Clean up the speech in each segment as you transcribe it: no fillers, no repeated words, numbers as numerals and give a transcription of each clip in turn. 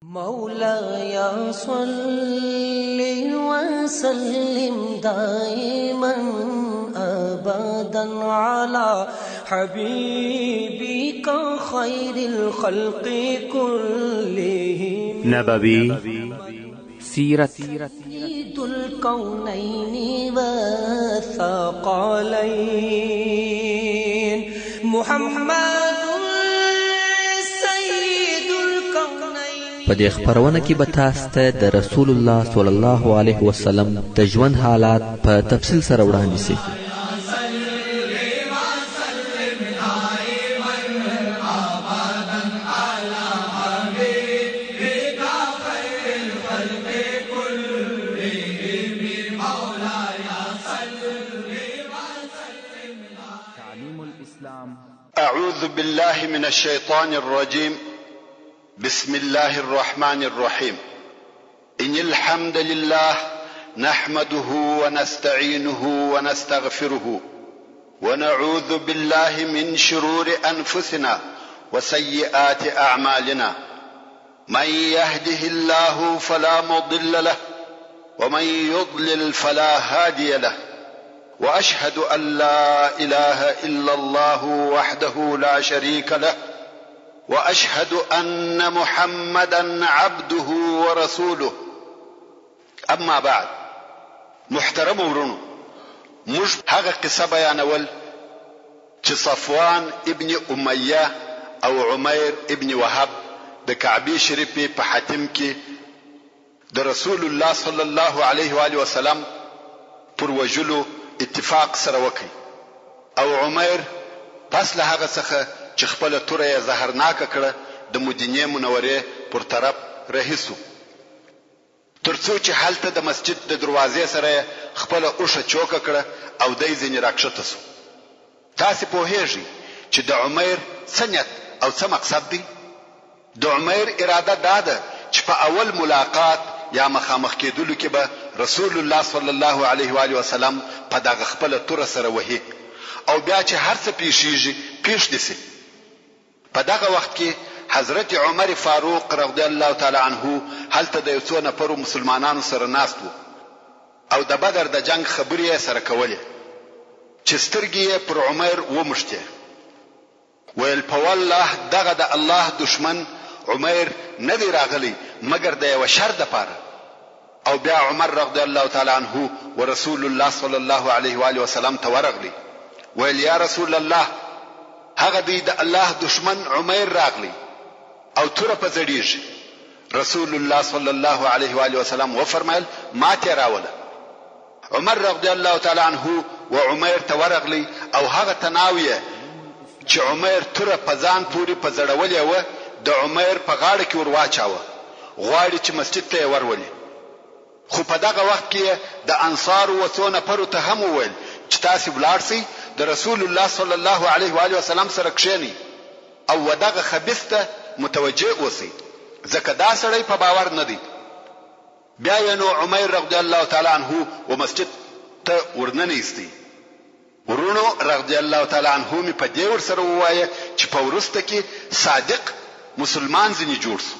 مولاي صل وسلم دائما ابدا على حبيبك خير الخلق كلهم. نبوي سیرت، سيد الكونين والثقلين، محمد سيد الكونين. په دې خپرونه کې به تاسو ته د رسول الله صلی الله علیه وسلم د ژوند حالات په تفصیل سره وړاندې شي. أعوذ بالله من الشيطان الرجيم. بسم الله الرحمن الرحيم. إن الحمد لله نحمده ونستعينه ونستغفره ونعوذ بالله من شرور أنفسنا وسيئات أعمالنا. من يهده الله فلا مضل له ومن يضلل فلا هادي له، واشهد ان لا اله الا الله وحده لا شريك له، واشهد ان محمدا عبده ورسوله. اما بعد، محترم ورونو، موږ هغه قصه بیانول چې صفوان ابن امیه او عمیر ابن وهب د کعبې شریفې په حتم کې د رسول الله صلی الله علیه و آله وسلم پر وژلو اتفاق سره وکړ او عمیر پس له هغه څخه چې خپله توره یې زهرناکه کړه د مدینې منورې پر طرف رهي شو تر څو چې هلته د مسجد د دروازې سره یې خپله اوښه چوکه کړه او دی ځنې راکښته شو. تاسې پوهېږئ چې د عمیر څه نیت او څه مقصد دی؟ د عمیر اراده دا ده چې په اول ملاقات یا مخامخ کېدلو کې به رسول الله صلی الله علیه و آله وسلم په دغه خپله توره سره وهي او بیا چې هر څه پېښېږي پېښ دې شي. په دغه وخت کې حضرت عمر فاروق رضی الله تعالی عنه هلته د یو څو نفرو مسلمانانو سره ناست وو او د بدر د جنګ خبرې یې سره کولې چې سترګې یې پر عمیر وموښتې. ویل په والله دغه د الله دښمن عمیر نه دی راغلی مګر د یوه شر دپاره. او بیا عمر رضی الله تعالی عنه ورسول الله صلی الله علیه وآله وسلم ته ورغلی ویل یا رسول الله هغه دی د الله دښمن عمیر راغلی او توره په ځړیږي. رسول الله صلی الله علیه وآله وسلم وفرمایل ماته راوله. عمر رضی الله تعالی عنه و عمیر ته ورغلی او هغه تناو یې چې عمیر توره په ځان پورې په ځړولې وه د عمیر په غاړه کې ور واچاوه، غواړي چې مسجد ته یې ورولي. خو په دغه وخت کې یې د انصارو و څو نفرو ته هم وویل چې تاسې ولاړ شئ د رسول الله صلی الله علیه و آله وسلم سره کښېنئ او و دغه خبیث ته متوجه اوسئ ځکه دا سړی په باور نه دی. بیا یې نو عمیر رضی الله تعالی عنه و مسجد ته ورننه ایستی. وروڼو رضی الله تعالی عنه مې په دې ورسره ووایه چې په وروسته کې صادق مسلمان ځینې جوړ شو.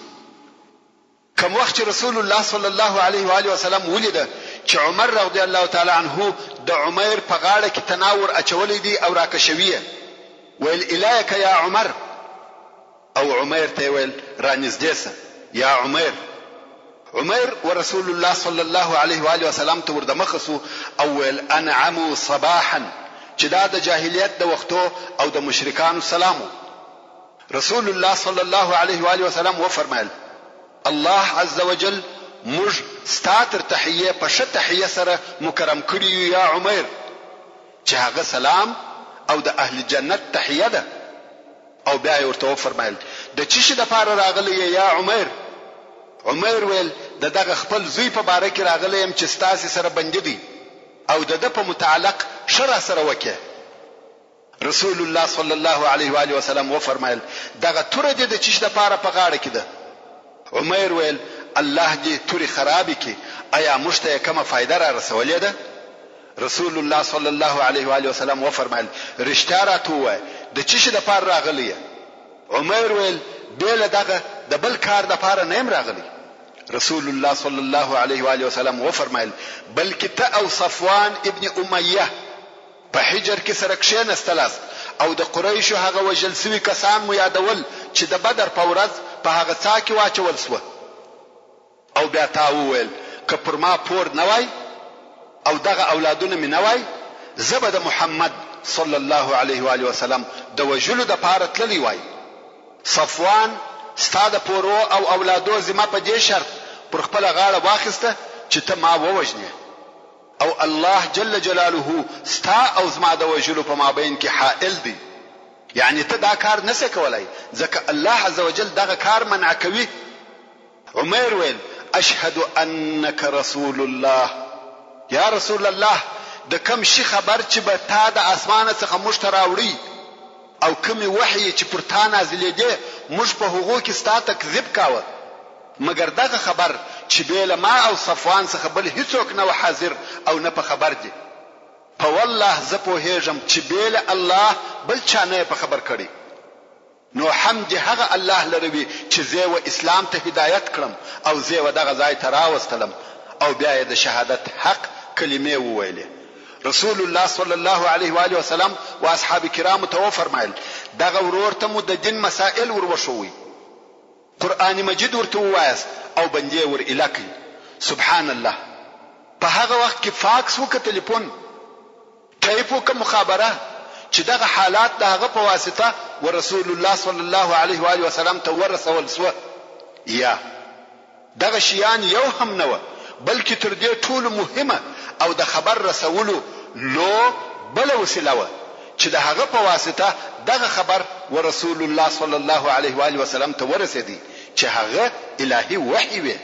کوم وخت چې رسول الله صلی الله علیه و آله وسلم ولیده چې عمر رضی الله تعالی عنه د عمیر په غاړه کې تناو ور اچولی دی او راکشوي یې، ویل الیک یا عمر! او عمیر ته یې ویل، رانږدې شه یا عمیر! عمیر ورسول الله صلی الله علیه و آله وسلم ته وردمخه شو او ویل، انعموا صباحا، چې دا د جاهلیت د وختو او د مشرکانو سلام و. رسول الله صلی الله علیه و آله وسلم وفرمایل، الله عزوجل موږ ستا تر تحیې په ښه تحیه سره مکرم کړي یو یا عمیر! چې هغه سلام او د اهل جنت تحیه ده. او بیا یې ورته وفرمایل، د چه شي لپاره راغلی یې یا عمیر؟ عمیر ویل، د دغه خپل زوی په باره کې راغلی یم چې ستاسې سره بندي دی او د ده په متعلق ښه راسره وکړې. رسول الله صلی الله علیه وآله وسلم وفرمایل، دغه توره دې د چه شي لپاره په غاړه کې ده؟ عمیر ویل، الله دې تورې خرابې کړي، ایا موږ ته یې کومه فایده رارسولې ده؟ رسول الله صلی الله علیه و آله وسلم وفرمایل، رښتیا راته ووایه، د څه شي لپاره راغلی یې؟ عمیر ویل، بې له دغه د بل کار دپاره نه یم راغلی. رسول الله صلی الله علیه وآله وسلم وفرمایل، بلکې ته او صفوان ابن امیه په حجر کې سره کښېنستلاست او د قریشو هغه وژل شوي کسان مو یادول چې د بدر په ورځ په هغه څاه کې واچول شوه. او بیا تا وویل، که پر ما پور نه وای او دغه اولادونه مې نه وای، زه به د محمد صلی الله علیه و آله وسلم د وژلو لپاره تللی وای. صفوان ستا د پورو او اولادو ذمه په دې شرط پر خپله غاړه واخیسته چې ته ما ووژنې او الله جل جلاله ستا او زما د وژلو په مابین کې حائل دی، یعنې ته دا کار نه شې کولای، ځکه الله عزوجل دغه کار منع کوي. عمیر ویل، اشهد انک رسول الله، یا رسول الله د کوم شي خبر چې به تا د اسمانه څخه موږ ته راوړی او کومې وحیې چې پر تا نازلېدې موږ په هغو کې ستا تکذیب کاوه، مګر دغه خبر چې بې له ما او صفوان څخه بل هیڅوک نه وه حاضر او نه په خبر دي، په والله زه پوهېږم چې بې له الله بل چا نه یې په خبر کړی. نو حمد دې هغه الله لره وي چې زۀ و اسلام ته هدايت کړم او زۀ و دغه ځای ته راوستلم او بيا يې د شهادت حق کلمې وويلې. رسول الله صلی الله علیه و آله وسلم و اصحاب کرامو ته وفرمايل، دغه ورور ته مو د دين مسائل ور وښوئ، قرآن مجيد ورته وواياست او بندې ور ايله کړئ. سبحان الله! په هغه وخت کې فاکس و که تليفون؟ ټیپ و که مخابره چې دغه حالات د هغه په واسطه ورسول الله صلی الله علیه و آله وسلم ته ورسول شوه یا دغه شیان یو هم نه وه بلکې تر دې ټولو مهمه او د خبر رسولو لو بله وسیله وه چې د هغه په واسطه دغه خبر ورسول الله صلی الله علیه و آله وسلم ته ورسېدی چې هغه الهي وحی وې.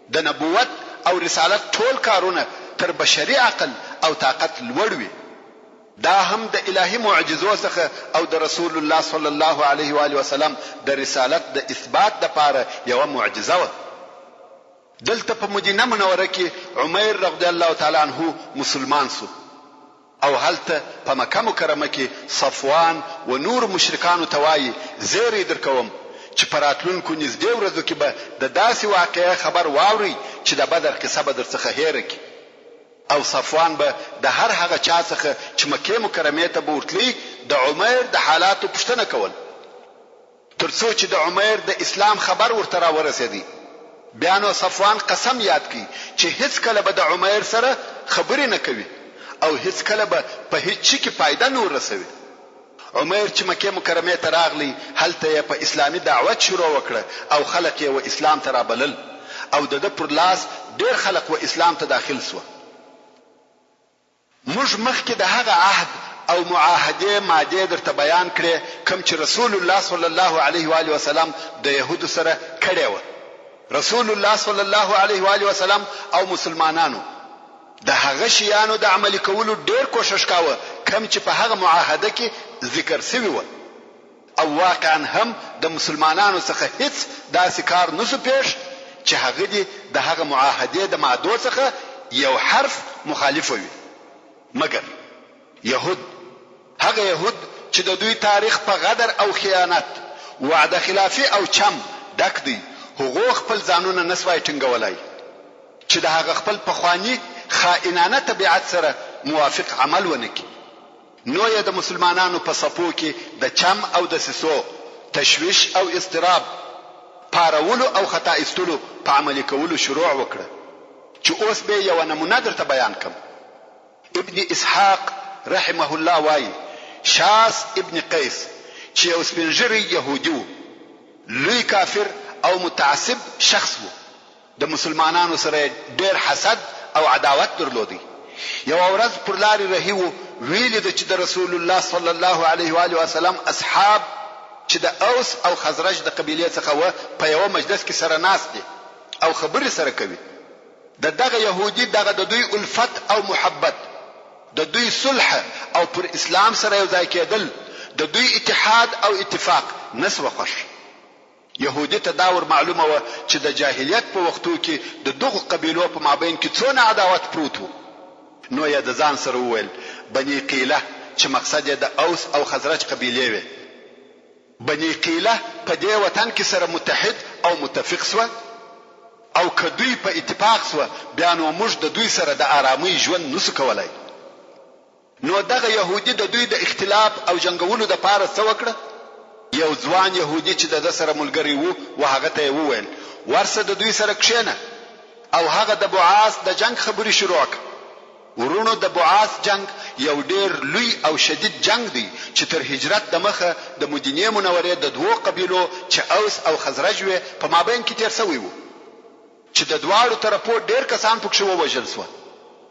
د نبوت او رسالت ټول کارونه تر بشري عقل او طاقت لوړ وي. دا هم د الهي معجزو څخه او د رسول الله صلی الله علیه و آله وسلم د رسالت د اثبات لپاره یوه معجزه وه. دلته په مدینه منوره کې عمیر رضی الله تعالی عنه مسلمان شو. او هلته په مکه مکرمه کې صفوان و نورو مشرکانو ته وايي، زېری درکوم چې په راتلونکو نږدې ورځو کې به د داسې واقعې خبر واورئ چې د بدر قصه به درڅخه هېره کړي. او صفوان به د هر هغه چا څخه چې مکې مکرمې ته به ورتلی د عمیر د حالاتو پوښتنه کول. تر څو چې د عمیر د اسلام خبر ورته راورسېدی، بیا نو صفوان قسم یاد کړ چې هیڅکله به د عمیر سره خبرې نه کوي او هیڅکله به په هیڅ شي کې فایده نه ورسوي. عمیر چې مکې مکرمې ته راغلی، هلته یې په اسلامي دعوت شروع وکړه او خلق یې و اسلام ته رابلل او د ده پر لاس ډېر خلق و اسلام ته داخل شوه. موږ مخکې د هغه عهد او معاهدې مادې درته بیان کړې کوم چې رسول الله صلی الله علیه و آله وسلم د یهودو سره کړې وه. رسول الله صلی الله علیه و آله وسلم او مسلمانانو د هغه شیانو د عملي کولو ډېر کوښښ کاوه کوم چې په هغه معاهده کې ذکر شوي وه او واقعا هم د مسلمانانو څخه هیڅ داسې کار نشو پېښ چې هغه دې د هغه معاهدې د مادو څخه یو حرف مخالف وي. مګر یهود، هغه یهود چې د دوی تاریخ په غدر او خیانت، وعده خلافي او چم ډک دی، هغو خپل ځانونه نشوای ټینګولای چې د هغه خپل پخواني خائنانه طبیعت سره موافق عمل ونه کړي. نو یې د مسلمانانو په صفو کې د چم او دسیسو، تشویش او اضطراب، پارولو او خطا ایستلو په عملي کولو شروع وکړه چې اوس به یې یوه نمونه درته بیان کړم. ابن اسحاق رحمه الله وايي، شاس ابن قیس چې یو سپین ږیری یهودي و، لوی کافر او متعصب شخص و، د مسلمانانو سره یې ډېر حسد او عداوت درلودی. یوه ورځ پر لارې رهي وو، ویې لیده چې د رسول الله صلی الله علیه و آله وسلم اصحاب چې د اوس او خزرج د قبیلې څخه وه په یوه مجلس کې سره ناست دي او خبرې سره کوي. د دغه یهودي دغه د دوی الفت او محبت، د دوی صلح او پر اسلام سره یو ځای کېدل، د دوی اتحاد او اتفاق نه شوه خوښ. یهودي ته دا ور معلومه وه چې د جاهلیت په وختو کې د دغو قبیلو په مابین کې څونه عداوت پروت وو، نو یې د ځان سره وویل، بني قیله چې مقصد یې د اوس او خزرج قبیلې وې، بني قیله په دې وطن کې سره متحد او متفق سوه؟ او که دوی په اتفاق سوه بیا نو موږ د دوی سره د آرامۍ ژوند نسو کولای. نو دغه یهودي د دوی د اختلاف او جنګولو دپاره څه وکړه؟ یو ځوان یهودي چې د ده سره ملګری وو و هغه ته یې وویل، ورسه د دوی سره کښېنه او هغه د بعاث د جنګ خبرې شروع کړه. وروڼو د بعاث جنګ یو ډېر لوی او شدید جنګ دی چې تر هجرت د مخه د مدینې منورې د دوو قبیلو چې اوس او خزرج وې په مابین کې تېر شوی وو چې د دواړو طرفو ډېر کسان پکښې ووژل شوه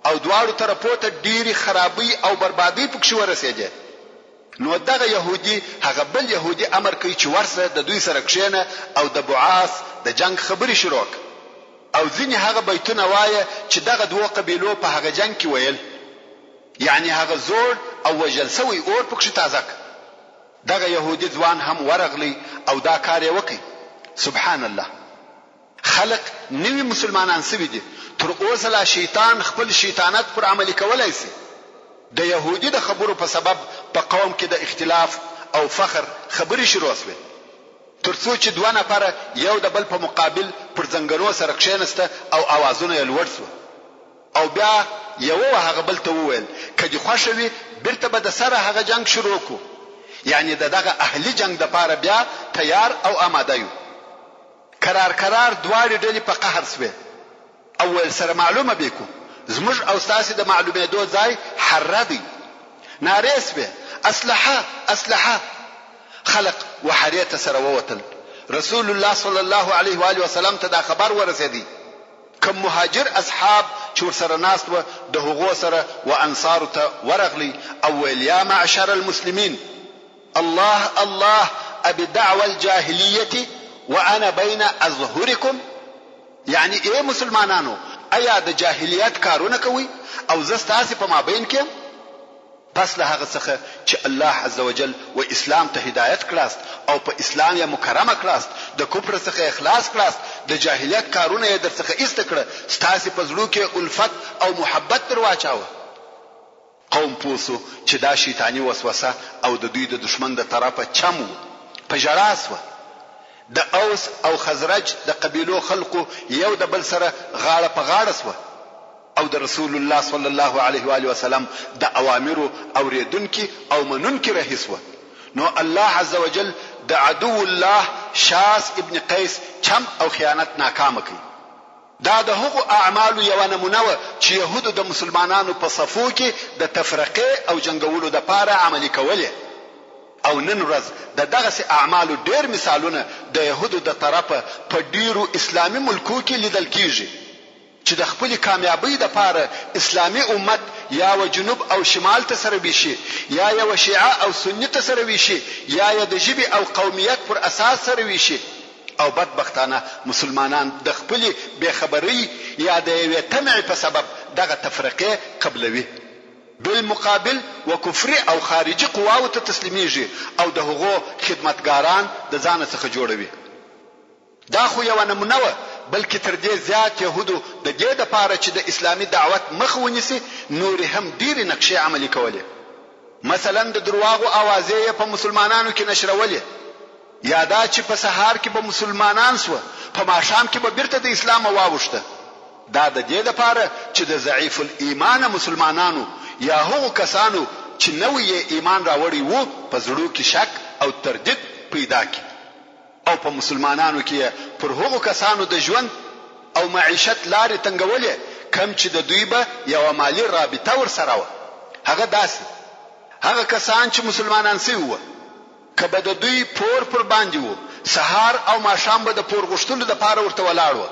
او دواړو طرفو ته ډېرې خرابۍ او بربادۍ پکښې ورسېدې. نو دغه یهودي هغه بل یهودي امر کوي چې ورسه د دوی سره کښېنه او د بعاث د جنګ خبرې شروع کړه. او ځینې هغه بیتونه وایه چې دغه دوو قبیلو په هغه جنګ کې ویل، یعنې هغه زوړ او وژل شوی اور پکښې تازه کړ. دغه یهودي ځوان هم ورغلی او دا کار یې وکړ. سبحان الله! خلق نوي مسلمانان شوي دي، تر اوسه لا شیطان خپل شیطانت پر عملي کولای شي. د یهودي د خبرو په سبب په قوم کې د اختلاف او فخر خبرې شروع شوې. تر څو چې دوه نفره یو د بل په مقابل پر ځنګنو سره کښېنسته او اوازونه یې لوړ شوه او بیا یوه و هغه بل ته وویل، که دې خوښه وي بیرته به د سره هغه جنګ شروع کړو، یعنې د دغه اهلي جنګ دپاره بیا تیار او اماده یو. کرار کرار دواړې ډلې په قهر شوې. او ویل سره معلومه بې کو، زموږ او ستاسې د معلومېدو ځای حره دی. نارې شوې، اسلحه! اسلحه! خلق و حرې ته سره ووتل. رسول الله صلی الله علیه وآله وسلم ته دا خبر ورسېدی. کوم مهاجر اصحاب چې ورسره ناست وه د هغو سره و انصارو ته ورغلی او ویل، یا معشر المسلمین! الله الله ابدعوی الجاهلیة وانا بین اظهرکم؟ یعنی ای مسلمانانو ایا د جاهلیت کارونه کوئ او زه ستاسې په مابین کې یم؟ پس له هغه څخه چې الله عزوجل و اسلام ته هدایت کړاست او په اسلام یې مکرمه کړاست، د کفر څخه یې خلاص کړاست، د جاهلیت کارونه یې درڅخه ایسته کړه، ستاسې په زړو کې یې الفت او محبت در واچاوه. قوم پوه شو چې دا شیطاني وسوسه او د دوی د دښمن د طرفه چم وو، په ژړا شوه. د اوس او خزرج د قبیلو خلقو یو د بل سره غاړه په غاړه شوه او د رسول الله صلی الله علیه وآله وسلم د اوامرو اورېدونکي او منونکي رهي شوه. نو الله عزوجل د عدو الله شاس ابن قیس چم او خیانت ناکامه کړ. دا د هغو اعمالو یوه نمونه وه چې یهودو د مسلمانانو په صفو کې د تفرقې او جنګولو لپاره عملي کولې او نن ورځ د دغسې اعمالو ډېر مثالونه د یهودو د طرفه په ډېرو اسلامي ملکو کې لیدل کېږي چې د خپلې کامیابۍ لپاره اسلامي امت یا و جنوب او شمال ته سره ویشي، یا یې و شیعه او سني ته سره ویشي، یا یې د ژبې او قومیت پر اساس سره ویشي. او بدبختانه مسلمانان د خپلې بې خبرۍ یا د یوې طمعې په سبب دغه تفرقې قبلوي. بالمقابل و کفري او خارجي قواوو ته تسلیمیږي او د هغو خدمتګاران د ځانه څخه جوړوي. دا خو یوه نمونه وه، بلکې تر دې زیات یهودو د دې لپاره چې د اسلامي دعوت مخه ونیسي نورې هم ډېرې نقشې عملي کولې. مثلاً د درواغو اوازې یې په مسلمانانو کې نشرولې. یا دا چې په سهار کې به مسلمانان شوه، په ماښام کې به بیرته د اسلامه واوښته. دا د دې لپاره چې د ضعیف الایمانه مسلمانانو یا هغو کسانو چې نوی یې ایمان راوړی وو په زړو کې شک او تردید پیدا کړي او په مسلمانانو کې یې پر هغو کسانو د ژوند او معیشت لارې تنګولې کوم چې د دوی به یوه مالي رابطه ورسره وه. هغه داسې هغه کسان چې مسلمانان شوي وه. که به د دوی پور پر باندې وو، سهار او ماښام به د پور غوښتلو لپاره ورته ولاړ وه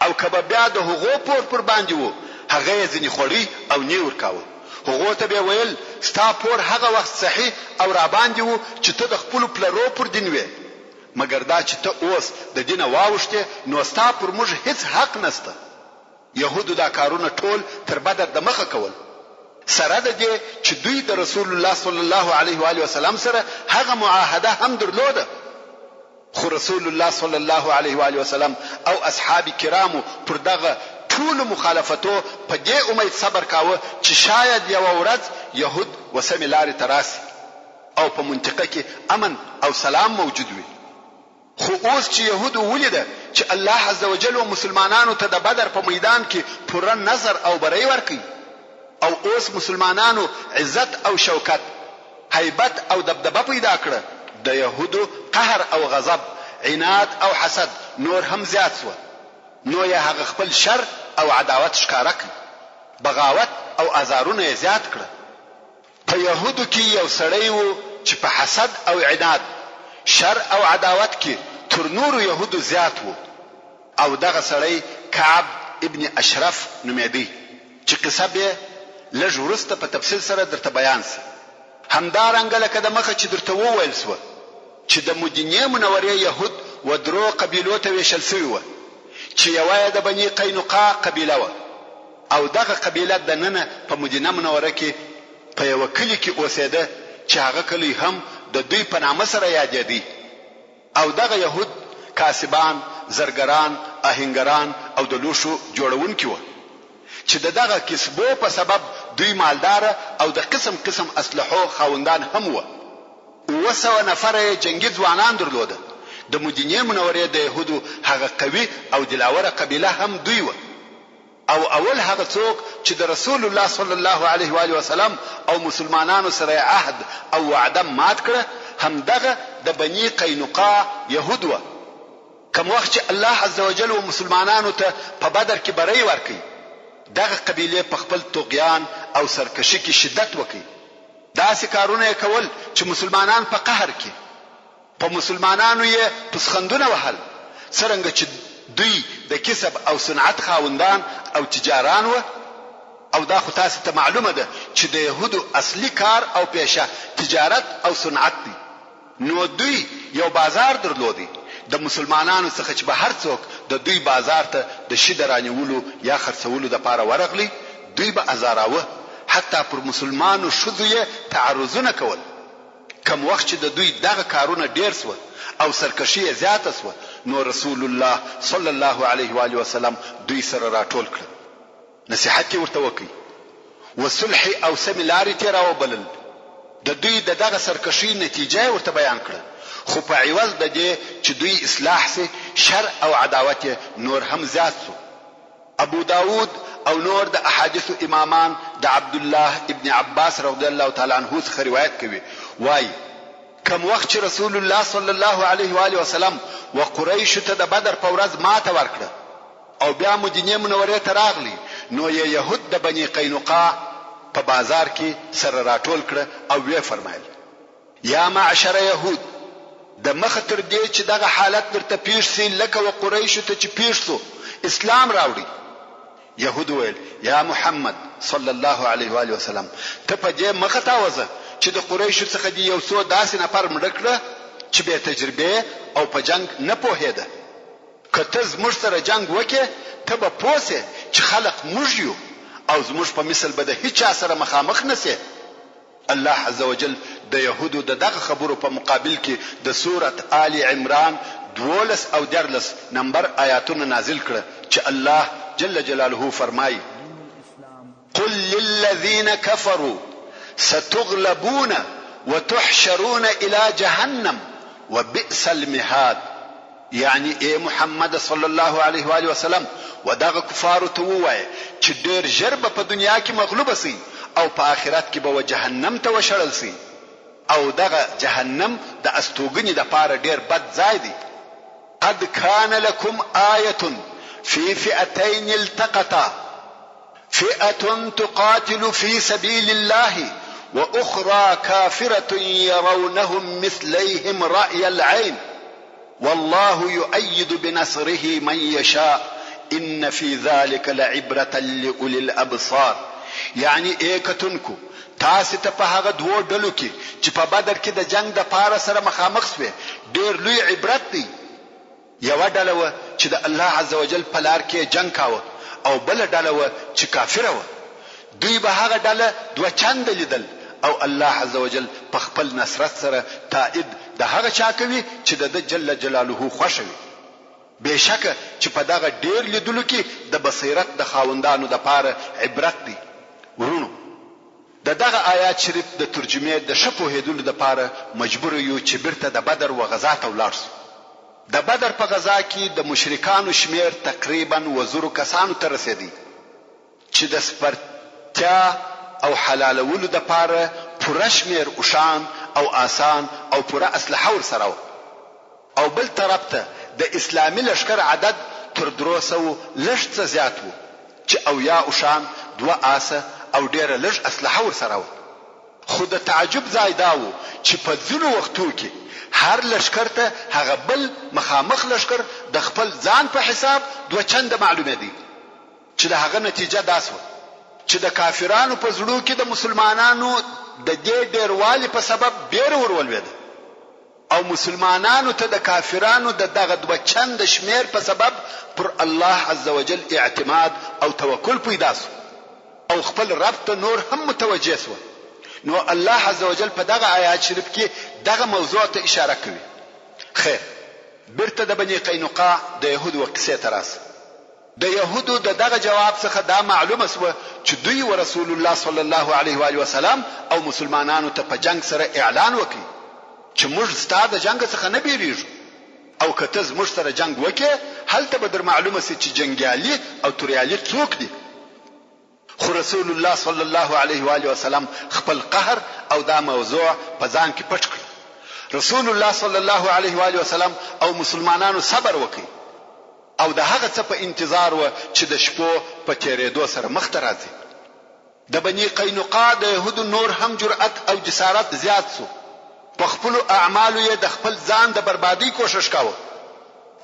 او که به بیا د هغو پور پر باندې وو، هغه یې ځینې خوړی او نی ورکاوه. هغو ته به یې ویل، ستا پور هغه وخت صحیح او راباندې وو چې ته د خپلو پلرو پر دین وې، مګر دا چې ته اوس د دینه واوښتې، نو ستا پر موږ هیڅ حق نشته. یهودو دا کارونه ټول تر بدر د مخه کول، سره د دې چې دوی د رسول الله صلی الله علیه و آله وسلم سره هغه معاهده هم درلوده، خو رسول الله صلی الله علیه و آله وسلم او اصحاب کرامو پر دغه ټولو مخالفتو په دې امید صبر کاوه چې شاید یوه ورځ یهود و سمې لارې ته راشي او په منطقه کې امن او سلام موجود وي. خو اوس چې یهودو ولیده چې الله عزوجل و مسلمانانو ته د بدر په میدان کې پوره نصر او بری ورکړ او اوس مسلمانانو عزت او شوکت، هیبت او دبدبه پیدا کړه، د یهودو قهر او غضب، عناد او حسد نور هم زیات شو، نو یې هغه خپل شر او عداوت ښکاره کړ، بغاوت او ازارونه یې زیات کړه. په یهودو کې یو سړی و چې په حسد او عناد، شر او عداوت کې تر نورو یهودو زیات و او دغه سړی کعب ابن اشرف نومېدی چې قصه بې لږ وروسته په تفصیل سره درته بیان شي. همدارنګه لکه د مخه چې درته وویل شوه چې د مدینې منورې یهود و درو قبیلو ته ویشل شوي وه چې یوه یې د بني قینقاع قبیله وه. او دغه قبیله دننه په مدینه منوره کې په یوه کلي کې اوسېده چې هغه کلی هم د دوی په نامه سره یادېدی او دغه یهود کاسبان، زرګران، آهنګران او د لوښو جوړونکي وه چې د دغه کسبو په سبب دوی مالداره او د قسم قسم اسلحو خاوندان هم وه. 700 نفره یې جنګي ځوانان درلوده. د مدینې منورې د یهودو هغه قوي او دلاوره قبیله هم دوی وه. او اول هغه څوک چې د رسول الله صلی الله علیه و آله وسلم او مسلمانانو سره یې عهد او وعده مات کړه همدغه د بني قینقاع یهود وه. کوم وخت چې الله عزوجل و مسلمانانو ته په بدر کې بری ورکړ دغه قبیلې په خپل طغیان او سرکشي کې شدت وکړ داسې کارونه یې کول چې مسلمانان په قهر کې په مسلمانانو یې پسخندونه وهل، څرنګه چې دوی د کسب او صنعت خاوندان او تجاران وه او دا خو تاسې ته معلومه ده چې د یهودو اصلي کار او پېشه تجارت او صنعت دی، نو دوی یو بازار درلود، د مسلمانانو څخه چې به هر څوک د دوی بازار ته د شي د رانیولو یا خرڅولو لپاره ورغلی، دوی به ازاراوه، حتی پر مسلمانو ښځو یې تعرضونه کول. کوم وخت چې د دوی دغه کارونه ډېر شوه او سرکشي یې زیاته شوه نو رسول الله صلی الله علیه و آله وسلم دوی سره راټول کړل، نصیحت یې ورته وکړ، و صلحې او سمې لارې ته یې راوبلل، د دوی د دغه سرکشۍ نتیجه یې ورته بیان کړه، خو په عوض د دې چې دوی اصلاح شي شر او عداوت یې نور هم زیات شو. ابو داود او نور د احادیثو امامان د عبدالله ابن عباس رضی الله تعالی عنه څخه روایت کوي وايي، کوم وخت چې رسول الله صلی الله علیه و آله وسلم و قریشو ته د بدر په ورځ ماته ورکړه او بیا مدینې منورې ته راغلی نو یې یهود د بني قینقاع په بازار کې سره راټول کړه او ویې فرمایل، یا معشر یهود! د مخه تر دې چې دغه حالت درته پېښ شي لکه و قریشو ته چې پېښ شو، اسلام راوړئ. یهودو ویل، یا محمد، صلی الله علیه و آله وسلم، ته په دې مه خطاوځه چې د قریشو څخه دې یو څو داسې نفر مړه کړه چې بې تجربې او په جنګ نه پوهېده. که ته زموږ سره جنګ وکړې ته به پوه شې چې خلق موږ یو او زموږ په مثل به د هیچا سره مخامخ نه شې. الله عزوجل د یهودو د دغه خبرو په مقابل کې د سورة آل عمران 12 او 13 نمبر آیاتونه نازل کړه چې الله جل جلاله فرمایي، قل للذین کفروا ستغلبون وتحشرون الی جهنم وبئس المهاد. یعنی اې محمده صلی الله علیه وآله وسلم و دغه کفارو ته ووایه چې ډېر ژر به په دنیا کې مغلوب شئ او په آخرت کې به و جهنم ته وشړل شئ او دغه جهنم د استوګنې لپاره ډېر بد ځای دی. قد کان لکم آیة فی فئتین التقتا فئة تقاتل فی سبیل الله واخری کافرة یرونهم مثلیهم رأی العین والله یؤید بنصره من یشاء ان فی ذلک لعبرة لأولی الابصار یعنی اې کتونکو! تاسې ته په هغه دوو ډلو کې چې په بدر کې د جنګ دپاره سره مخامخ شوې ډېر لوی عبرت دی. یوه ډله وه چې د الله عزوجل په لار کې یې جنګ کاوه او بله ډله وه چې کافره وه. دوی به هغه ډله دوه چنده لیدل او الله عزوجل په خپل نصرت سره تائید د هغه چا کوي چې د ده جل جلاله خوښه وي. بې شکه چې په دغه ډېر لیدلو کې د بصیرت د خاوندانو لپاره عبرت دی. وروڼو! د دغه آیات شریف د ترجمې د ښه پوهېدلو لپاره مجبور یو چې بیرته د بدر و غزا ته ولاړ شو. د بدر په غزا کې د مشرکانو شمېر تقریباً و زرو کسانو ته رسېدی چې د سپرتیا او حلالولو دپاره پوره شمېر اوښان او آسان او پوره اسلحه ورسره وه او بل طرف ته د اسلامي لښکر عدد تر درو سوو لږ څه زیات وو چې 70 اوښان، دوه آسه او ډېره لږ اسلحه ورسره وه. خو د تعجب ځای دا وو چې په ځینو وختو کې هر لښکر ته هغه بل مخامخ لښکر د خپل ځان په حساب دوه چنده معلومېدی چې د هغه نتیجه دا شوه چې د کافرانو په زړو کې د مسلمانانو د دې ډېروالي په سبب بېره ور ولوېده. او مسلمانانو ته د کافرانو د دغه دوه چنده شمېر په سبب پر الله عزوجل اعتماد او توکل پیدا شو او خپل رب ته نور هم متوجه شوه، نو الله عزوجل په دغه آیات شریف کې دغه موضوع ته اشاره کوي. خیر بیرته د بني قینقاع د یهودو و قصې ته راسه. د یهودو د دغه جواب څخه دا معلومه شوه چې دوی ورسول الله صلی الله علیه و آله وسلم او مسلمانانو ته په جنګ سره اعلان وکړ چې موږ ستا د جنګ څخه نه بیریږو او که ته زموږ سره جنګ وکړې هلته به در معلومه شي چې جنګیالي او توریالي څوک دي. خو رسول الله صلی الله علیه و آله وسلم خپل قهر او دا موضوع په ځان کې پټ کړ. رسول الله صلی الله علیه و آله وسلم او مسلمانانو صبر وکړ او د هغه څه په انتظار وه چې د شپو په تېرېدو سره مخته راځي. د بني قینقاع د یهودو نور هم جرأت او جسارت زیات شو، په خپلو اعمالو یې د خپل ځان د بربادۍ کوښښ کاوه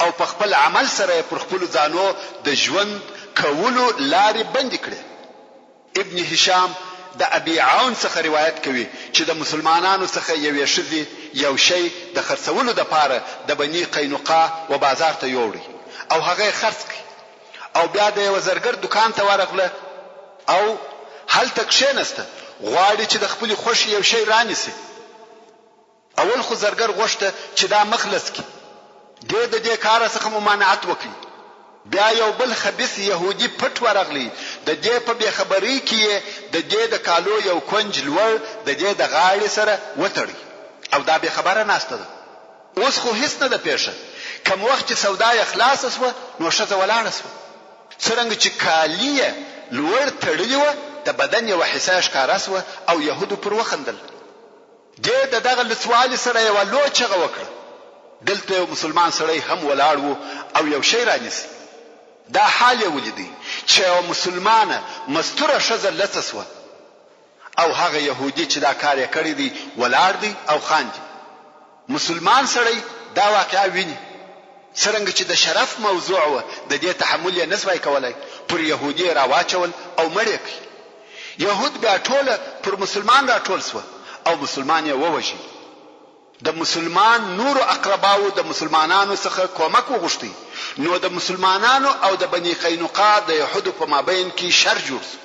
او په خپل عمل سره یې پر خپلو ځانو د ژوند کولو لارې بندې کړې. ابن هشام د ابي عون څخه روايت کوي چې د مسلمانانو څخه يوې ښځې يو شی د خرڅولو دپاره د بني قينقاع و بازار ته يوړی او هغه يې خرڅ کړ او بيا د يوه زرګر دوکان ته ورغله او هلته کښېنسته غواړي چې د خپلې خوښې يو شی رانيسي. اول خو زرګر غوښته چې دا مخ لڅ کړي، دې د دې کاره څخه ممانعت وکړ. بیا یو بل خبیث یهودي پټ ورغلی، د دې په بې خبرۍ کې یې د دې د کالو یو کونج لوړ د دې د غاړې سره وتړی او دا بې خبره ناسته ده. اوس خو هیڅ نه ده پېښه، کوم وخت چې سودا یې خلاصه شوه نو ښځه ولاړه شوه. څرنګه چې کالي یې لوړ تړلي وه، د بدن یوه حصه یې ښکاره شوه او یهودو پر وخندل. دې د دغه لڅوالي سره یوه لویه چغه وکړه. دلته یو مسلمان سړی هم ولاړ وو او یو شی رانیسي. دا حال یې ولیدی چې یوه مسلمانه مستوره ښځه لڅه شوه او هغه یهودي چې دا کار یې کړی دی ولاړ دی او خاندي. مسلمان سړی دا واقعه ویني. څرنګه چې د شرف موضوع وه د دې تحمل یې نه شوای کولای، پر یهودي یې راواچول او مړ یې کړ. یهود بیا ټوله پر مسلمان راټول شوه او مسلمان یې ووژی. د مسلمان نورو اقرباوو د مسلمانانو څخه کومک وغوښتی نو د مسلمانانو او د بني قینقاع د یهودو په مابین کې شر جوړ شو.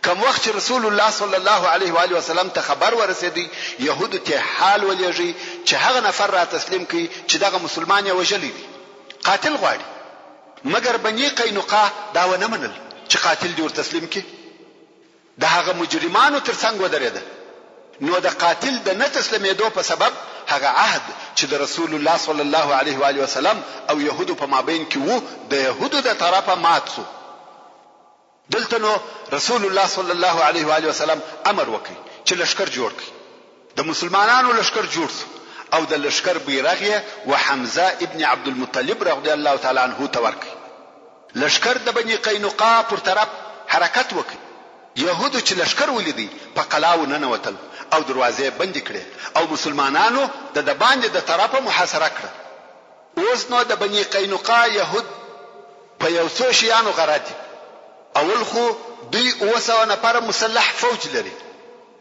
کوم وخت چې رسول الله صلی الله علیه و آله وسلم ته خبر ورسېدی، یهودو ته حال ولېږی چې هغه نفر را تسلیم کړئ چې دغه مسلمان یې وژلی دی. قاتل غواړي. مګر بني قینقاع دا ونه منل چې قاتل دې ور تسلیم کړي. د هغه مجرمانو تر څنګ ودرېده. نو د قاتل د نه تسلمېدو په سبب هغه عهد چې د رسول الله صلی الله علیه و آله وسلم او یهودو په مابین کې وو، د یهودو د طرفه مات شو. دلته نو رسول الله صلی الله علیه و آله وسلم امر وکړ چې لښکر جوړ کړئ. د مسلمانانو لښکر جوړ شو او د لښکر بیرغ یې و حمزه ابن عبدالمطلب رضی الله تعالی عنه ته ورکړ. لښکر د بني قینقاع پر طرف حرکت وکړ. یهودو چې لښکر ولیدی په قلاوو ننوتل او دروازې یې بندې کړې او مسلمانانو د دباندې د طرفه محاصره کړه. اوس نو د بني قینقاع یهود په یو څو شیانو غره دي. اول خو دوی 700 نفره مسلح فوج لري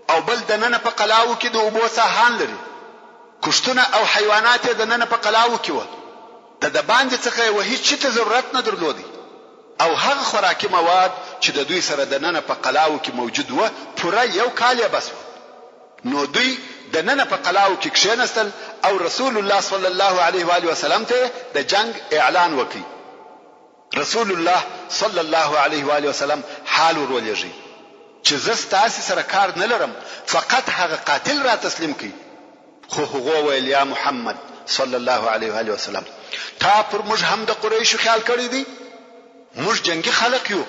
او بل دننه په قلاوو کې د اوبو څاهان لري. کښتونه او حیوانات یې دننه په قلاوو کې وه. د دباندې څخه یې وهیڅ شي ته ضرورت نه درلودی او هغه خوراکي مواد چې د دوی سره دننه په قلاوو کې موجود وه پوره یو کال یې بس وه. نو دوی دننه په قلاوو کې کښېنستل او رسول الله صلی الله علیه و آله وسلم ته یې د جنګ اعلان وکړ. رسول الله صلی الله علیه و آله وسلم حال ور ولېږی چې زه ستاسې سره کار نه لرم فقط هغه قاتل را تسلیم کړئ. خو هغو ویل یا محمد صلی الله علیه و آله وسلم! تا پر موږ هم د قریشو خیال کړی دی؟ موږ جنګي خلق یو،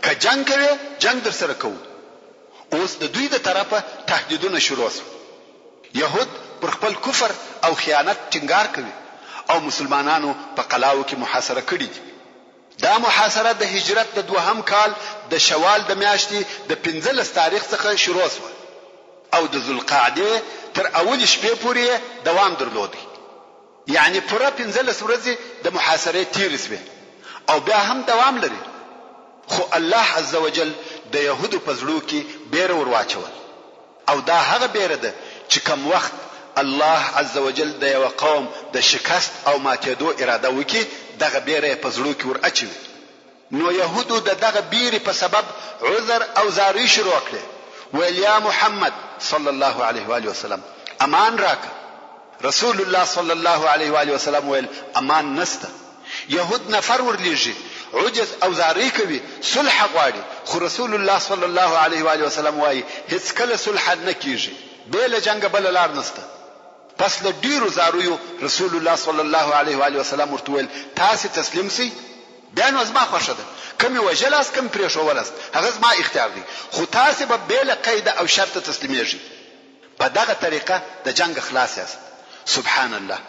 که جنګ کوې جنګ درسره کوو. اوس د دوی د طرفه تهدیدونه شروع شول. یهود پر خپل کفر او خیانت ټینګار کوي او مسلمانانو په قلاوو کې محاصره کړي دي. دا محاصره د هجرت د دوهم کال د شوال د میاشتې د 15 تاریخ څخه شروع شوه او د ذوالقعدې تر اولې شپې پورې یې دوام درلود. یعنې پوره 15 ورځې د محاصرې تېرې شوې او بیا هم دوام لري. خو الله عزوجل د یهودو په زړو کې بېره ور واچول او دا هغه بېره ده چې کوم وخت الله عزوجل د یوه قوم د شکست او ماتېدو اراده وکړي، دغه بېره یې په زړو کې ور اچوي. نو یهودو د دغه بېرې په سبب عذر او زارۍ شروع کړې، ویل، یا محمد صلی الله علیه وآله وسلم! امان راکړه. رسول الله صلی الله علیه وآله وسلم ویل، امان نشته. یهود نفر ورلېږي، عجز او زارۍ کوي، صلح غواړي، خو رسول الله صلی الله علیه وآله وسلم وايي، هېڅکله صلح نه کېږي، بې له جنګه بله لار نشته. پس له ډېرو زاریو رسول الله صلی الله علیه وآله وسلم ورته وویل، تاسې تسلیم شئ، بیا نو زما خوښه ده، که مې وژلاست که مې پرېښوولاست، هغه زما اختیار دی، خو تاسې به بې له قیده او شرطه تسلیمېږئ. په دغه طریقه د جنګه خلاص یاست. سبحان الله!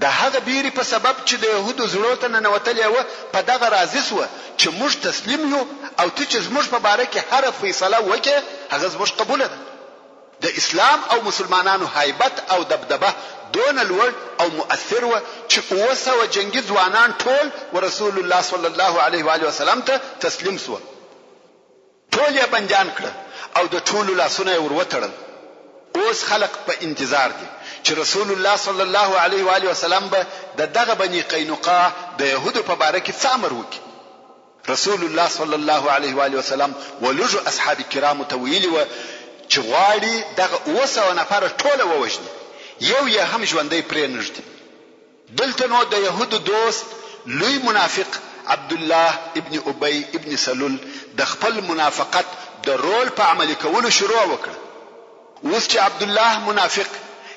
د هغه بېرې په سبب چې د یهودو زړو ته ننوتلې وه، په دغه راضي شوه چې موږ تسلیم یو او ته چې زموږ په باره کې هره فیصله وکړې، هغه زموږ قبوله ده. د اسلام او مسلمانانو هیبت او دبدبه دونه لوړ او مؤثر وه چې 700 جنګي ځوانان ټول ورسول الله صلی الله علیه وآله وسلم ته تسلیم شوه. ټول یې بندیان کړه او د ټولو لاسونه یې ور وتړل. اوس خلق په انتظار دي چې رسول الله صلی الله علیه و آله وسلم به د دغه بني قینقاع د یهودو په باره کې څه امر وکړي. رسول الله صلی الله علیه و آله وسلم و لږو اصحاب کرامو ته ویلي وه چې غواړي دغه 700 نفره ټوله ووژني، یو یې هم ژوندی پرې نږدي. دلته نو د یهودو دوست لوی منافق عبدالله ابن ابی ابن سلول د خپل منافقت د رول په عملي کولو شروع وکړه. اوس چې عبدالله منافق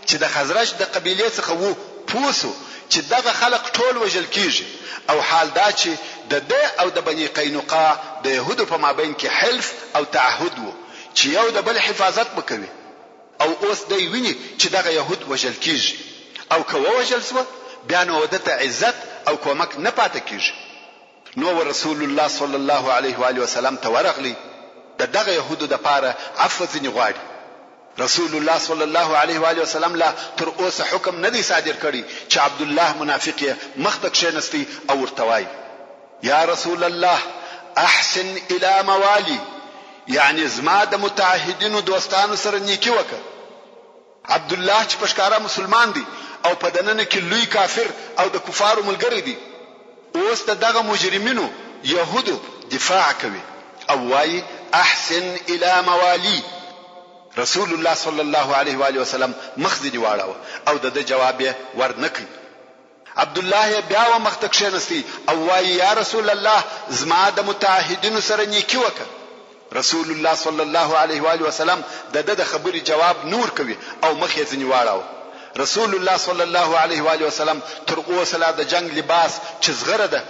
چې د خزرج د قبیلې څخه وو پوه شو چې دغه خلق ټول وژل کیږي او حال دا چې د ده او د بني قینقاع د یهودو په مابین کې حلف او تعهد وو چې یو د بل حفاظت به کوي او اوس دی ویني چې دغه یهود وژل کیږي او که ووژل شوه بیا نو ده ته عزت او کومک نه پاته کیږي. نو ورسول الله صلی الله علیه وآله وسلم ته ورغلی د دغه یهودو د پاره عفوه ځنې غواړي. رسول الله صلی الله علیه وآله وسلم لا تر اوسه حکم نه دی صادر کړی چې عبدالله منافق یې مخته کښینستی او ورته وایي، یا رسول الله احسن الی موالي یعنې زما د متعهدینو دوستانو سره نیکي وکړه. عبدالله چې په ښکاره مسلمان دی او په دننه کې لوی کافر او د کفارو ملګری دی، اوس د دغه مجرمینو یهودو دفاع کوي او وایي، احسن الی موالي. رسول الله صلی الله علیه وآله وسلم مخ ځینې واړاوه او د ده جواب یې ور نه کړ. عبدالله یې بیا و مخته کښېنستی او وایي، یا رسول الله! زما د متعهدینو سره نیکي وکړه. رسول الله صلی الله علیه وآله وسلم د ده د خبرې جواب نه ورکوي او مخ یې ځنې واړاوه. رسول الله صلی الله علیه وآله وسلم تر اوسه لا د جنګ لباس چې زغره ده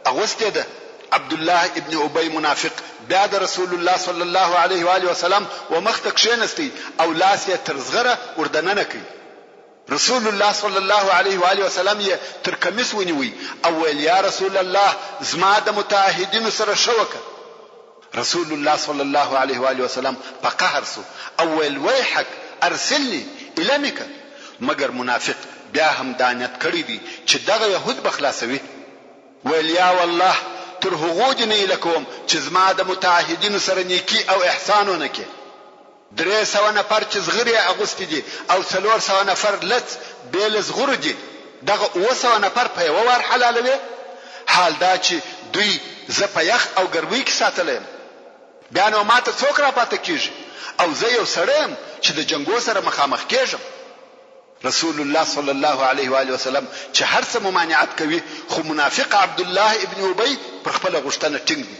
اغوستې ده، عبدالله ابن ابی منافق بیا د رسول الله صلی الله علیه وآله وسلم و مخته کښېنستی او لاس یې تر زغره ور دننه کړ. رسول الله صلی الله علیه و آله وسلم یې تر کمیس ونیوی او ویل، یا رسول الله زما د متعهدینو سره ښه وکړه. رسول الله صلی الله علیه و آله وسلم په قهر شو او ویل، ویحک ارسلنی ایله مې که. مګر منافق بیا هم دا نیت کړی دی چې دغه یهود به خلاصوي. ویل، یا والله تر هغو دې نه ایله کوم چې زما د متعهدینو سره نیکي او احسان ونه کړې. 300 نفر چې زغرې یې اغوستې دي او 400 نفر لڅ بې له زغرو دي، دغه 700 نفر په یوه وار حلالوې؟ حال دا چې دوی زه په یخ او ګرمۍ کې ساتلی یم. بیا نو ماته څوک راپاته کېږي او زه یو سړی یم چې د جنګو سره مخامخ کېږم. رسول الله صلی الله علیه وآله وسلم چې هر څه ممانعت کوي، خو منافق عبدالله ابن ابی پر خپله غوښتنه ټینګ دی.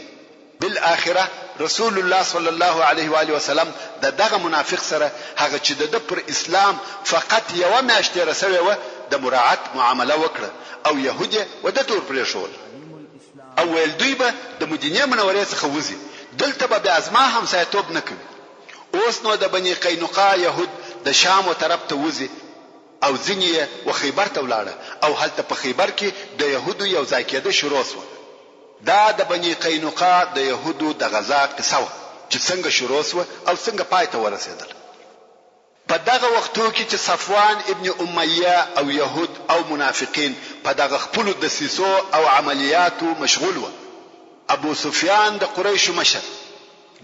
بالاخره رسول الله صلی الله علیه وآله وسلم د دغه منافق سره هغه چې د ده پر اسلام فقط یوه میاشت تېره شوې وه، د مراعت معامله وکړه او یهود یې و ده ته ورپرېښول او ویل دوی به د مدینې منورې څخه وځي دلته به بیا زما همسایتوب نه کوي. اوس نو د بني قینقاع یهود د شام و طرف ته وځي او ځینې یې و خیبر ته ولاړه او هلته په خیبر کې د یهودو یو ځای کېده شروع شوه. دا د بني قینقاع د یهودو د غزا قصه وه چې څنګه شروع شوه او څنګه پای ته ورسېدله. په دغه وختو کې چې صفوان ابن امیه او یهود او منافقین په دغه خپلو دسیسو او عملیاتو مشغول وه، ابوسفیان د قریشو مشر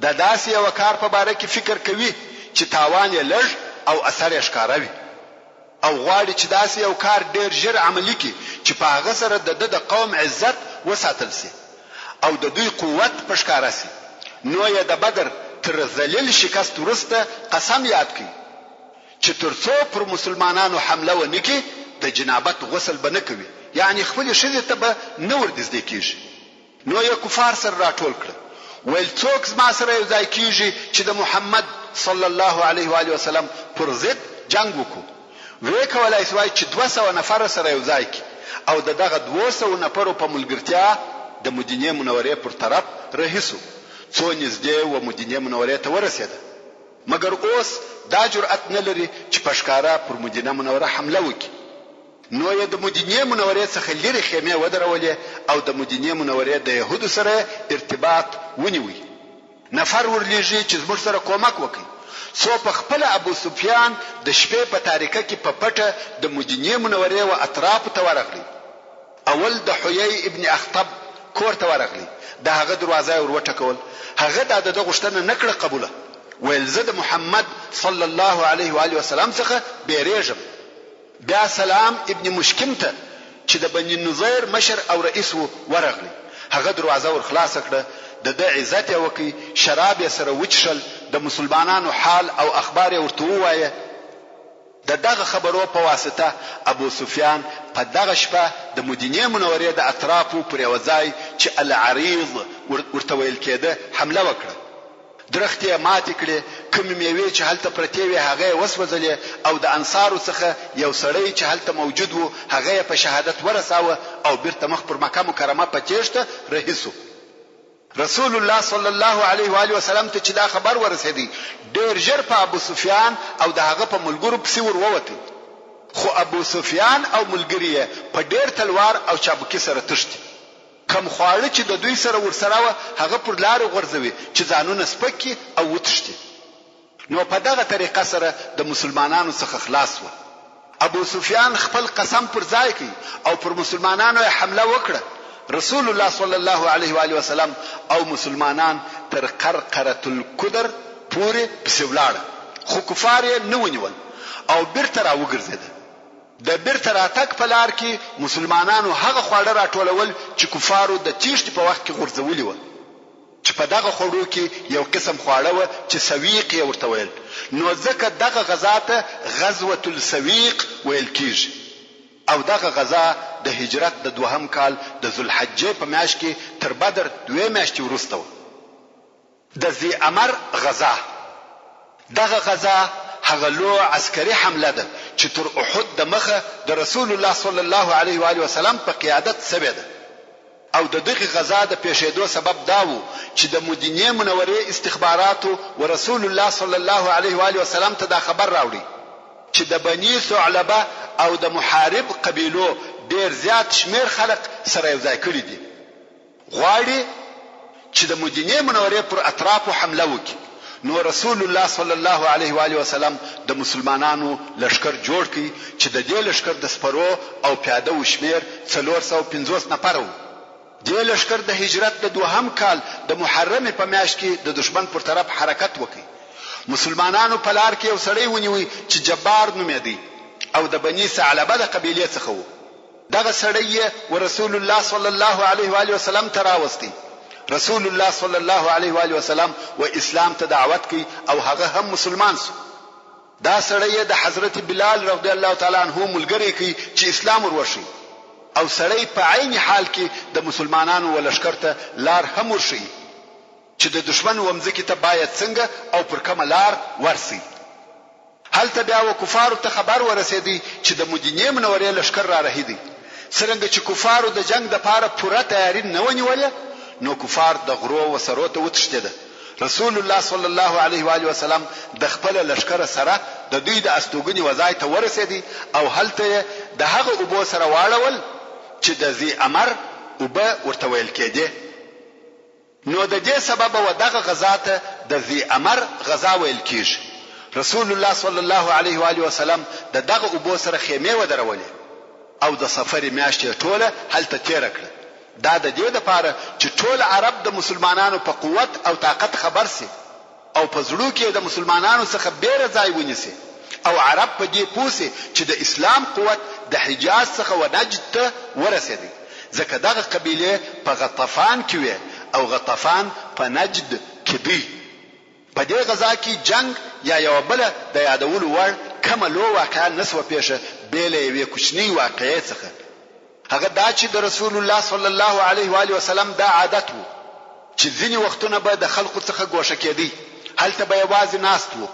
د داسې یوه کار په باره کې فکر کوي چې تاوان یې لږ او اثر یې ښکاره وي او غواړي چې داسې یو کار ډېر ژر عملي کړي چې په هغه سره د ده د قوم عزت وساتل شي او د دوی قوت په ښکاره شي، نو یې د بدر تر ذلیل شکست وروسته قسم یاد کړ چې تر څو پر مسلمانانو حمله ونه کړي د جنابت غسل به نه کوي، یعنې خپلې ښځې ته به نه ورنږدې کېږي. نو یې کفار سره راټول کړل، ویل څوک زما سره یو ځای کیږي چې د محمد صلی الله علیه و آله وسلم پر ضد جنګ وکړو؟ ویې کولای شوای چې 200 نفره سره یو ځای کړي او د دغه دوو سوو نفرو په ملګرتیا د مدینې منورې پر طرف رهي شو، څو نږدې و مدینې منورې ته ورسېده، مګر اوس دا جرئت نه لري چې په ښکاره پر مدینه منوره حمله وکړي. نو یې د مدینې منورې څخه لیرې خیمې ودرولې او د مدینې منورې د یهودو سره یې ارتباط ونیوی، نفر ورلیږي چې زموږ سره کومک وکړي، څو په خپله ابوسفیان د شپې په تاریکه کې په پټه د مدینې منورې و اطرافو ته ورغلی، اول د حیی ابن اخطب کور ته ورغلی، د هغه دروازه یې ور وټکول، هغه دا د ده غوښتنه نه کړه قبوله، ویل زه د محمد صلی الله علیه و آله وسلم څخه بیریږم. بیا سلام ابن مشکم ته چې د بني نضیر مشر او رئیس و، ورغلی، هغه دروازه ور خلاصه کړه، د ده عزت یې وکړ، شراب یې سره وچښل، د مسلمانانو حال او اخبار یې ورته ووایه، د دغه خبرو په واسطه ابوسفیان په دغه شپه د مدینې منورې د اطرافو پر یوه ځای چې العریض ورته ویل کېده، حمله وکړه. درختې یې ماتې کړې، کومې مېوې چې هلته پرتې وې هغه یې وسوځلې او د انصارو څخه یو سړی چې هلته موجود وو هغه یې په شهادت ورساوه او بیرته مخ پر مکه مکرمه په تېښته رهي شو. رسول الله صلی الله علیه وآله وسلم ته چې دا خبر ورسېدی ډېر ژر په ابوسفیان او د هغه په ملګرو پسې ور ووتی خو ابوسفیان او ملګري یې په ډېر تلوار او چابکي سره تښتي. کوم خواړه چې د دوی سره ورسره وه هغه پر لارې غورځوي چې ځانونه سپک کړي او وتښتي. نو په دغه طریقه سره د مسلمانانو څخه خلاص شوه. ابوسفیان خپل قسم پر ځای کړ او پر مسلمانانو یې حمله وکړه. رسول الله صلی الله علیه وآله وسلم او مسلمانان تر قرقرة الکدر پورې پسې ولاړه خو کفار یې نه ونیول او بیرته راوګرځېده. د بیرته راتګ په لار کې مسلمانانو هغه خواړه راټولول چې کفارو د تیښتې په وخت کې غورځولي وه، چې په دغه خوړو کې یو قسم خواړه وه چې سویق یې ورته ویل، نو ځکه دغه غزا ته غزوة السویق ویل کیږي او دغه غزا د هجرت د دوهم کال د ذوالحجې په میاشت کې تر بدر دوې میاشتې وروسته وه. د ذي امر غزا، دغه غزا هغه لویه عسکري حمله ده چې تر احد د مخه د رسول الله صلی الله علیه و آله وسلم په قیادت شوې ده او د دغې غزا د پېښېدو سبب دا وو چې د مدینې منورې استخباراتو و رسول الله صلی الله علیه و آله وسلم ته دا خبر راوړی چې د بني ثعلبه او د محارب قبیلو ډېر زیات شمېر خلق سره یو ځای کړي دي. غواړي چې د مدینې منورې پر اطرافو حمله وکړي، نو رسول الله صلی الله علیه و آله وسلم د مسلمانانو لښکر جوړ کړ چې د دې لښکر د سپرو او پیاده وو شمېر 450 نفره وو. دې لښکر د هجرت د دوهم کال د محرمې په میاشت کې د دښمن پر طرف حرکت وکړ. مسلمانانو په لار کې یو سړی ونیوی چې جبار نومېدی او د بني ثعلبه د قبیلې څخه وو. دغه سړی یې و رسول الله صلی الله علیه و آله وسلم ته راوستی، رسول الله صلی الله علیه و آله وسلم و اسلام ته دعوت کړ او هغه هم مسلمان شو. دا سړی یې د حضرت بلال رضی الله تعالی عنه ملګری کړ چې اسلام ور وښیي او سړی په عین حال کې د مسلمانانو و لښکر ته لار هم ورښیي چې د دښمن و مځکې ته باید څنګه او پر کومه لار ورشي. هلته بیا و کفارو ته خبر ورسېدی چې د مدینې منورې لښکر را رهي دی. څرنګه چې کفارو د جنګ دپاره پوره تیاري نه وه نیولې نو کفار د غرو و سرو ته وتښتېده. رسول الله صلی الله علیه و آله وسلم د خپله لښکره سره د دوی د استوګنې و ځای ته ورسېدی او هلته یې د هغه اوبو سره واړول چې د ذی امر اوبه ورته ویل کېدې. نو د دې سببه و دغه غزا ته د ذی امر غزا ویل کیږي. رسول الله صلی الله علیه و آله وسلم د دغه اوبو سره خیمې ودرولې او د صفر میاشت یې ټوله هلته تیره کړه. دا د دې لپاره چې ټول عرب د مسلمانانو په قوت او طاقت خبر شي او په زړو کې یې د مسلمانانو څخه بیره ځای ونیسي او عرب په دې پوه شي چې د اسلام قوت د حجاز څخه و نجد ته ورسېدی ځکه دغه قبیلې په غطفان کې وې او غطفان په نجد کې دی. په دې غزا کې جنګ یا یوه بله د یادولو وړ کومه لو واقعه نه شوه پېښه بې له یوې کوچنۍ واقعې څخه. هغه دا چې د رسول الله صلی الله علیه و آله وسلم دا عادت وو چې ځینې وختونه به د خلقو څخه ګوښه کېدی، هلته به یوازې ناست وو،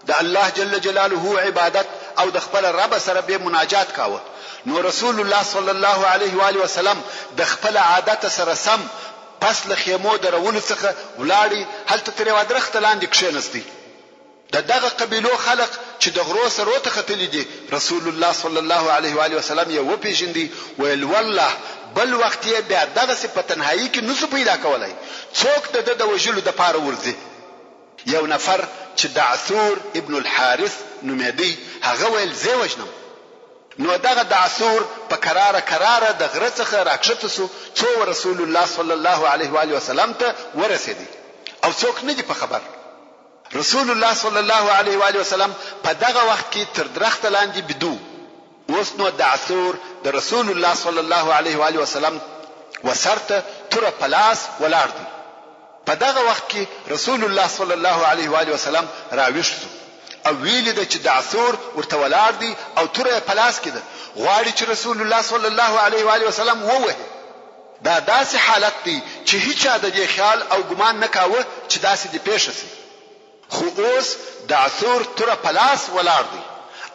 د الله جل جلاله عبادت او د خپل رب سره به مناجات کاوه، نو رسول الله صلی الله علیه و آله وسلم د خپل عادت سره سم پس له خیمو درولو څخه ولاړی، هلته تر یوه درخته لاندې کښېنستی. د دغه قبیلو خلق چې د غرو سرو ته ختلي دي، رسول الله صلی الله علیه وآله وسلم یې وپېژندی، ویل، والله بل وخت یې بیا دغسې په تنهایي کې نشو پیدا کولای، څوک د ده د وژلو دپاره ورځي؟ یو نفر چې دعثور ابن الحارث نومېدی، هغه ویل، زه یې وژنم. نو دغه دعثور په کراره کراره د غره څخه راکښته شو، څو ورسول الله صلی الله علیه وآله وسلم ته ورسېدی او څوک نه دي په خبر. رسول الله صلی الله علیه و آله وسلم په دغه وخت کې تر درخته لاندې بیده وو. اوس نو دعثور د رسول الله صلی الله علیه و آله وسلم و سر ته توره په لاس ولاړ دی. په دغه وخت کې رسول الله صلی الله علیه و آله وسلم راویښ شو او ویې لیده چې دعثور ورته ولاړ دی او توره یې په لاس کې ده، غواړي چې رسول الله صلی الله علیه و آله وسلم ووهي. دا داسې حالت دی چې هیچا د دې خیال او ګمان نه کاوه چې داسې دې پېښه شي. خو اوس دعثور توره په لاس ولاړ دی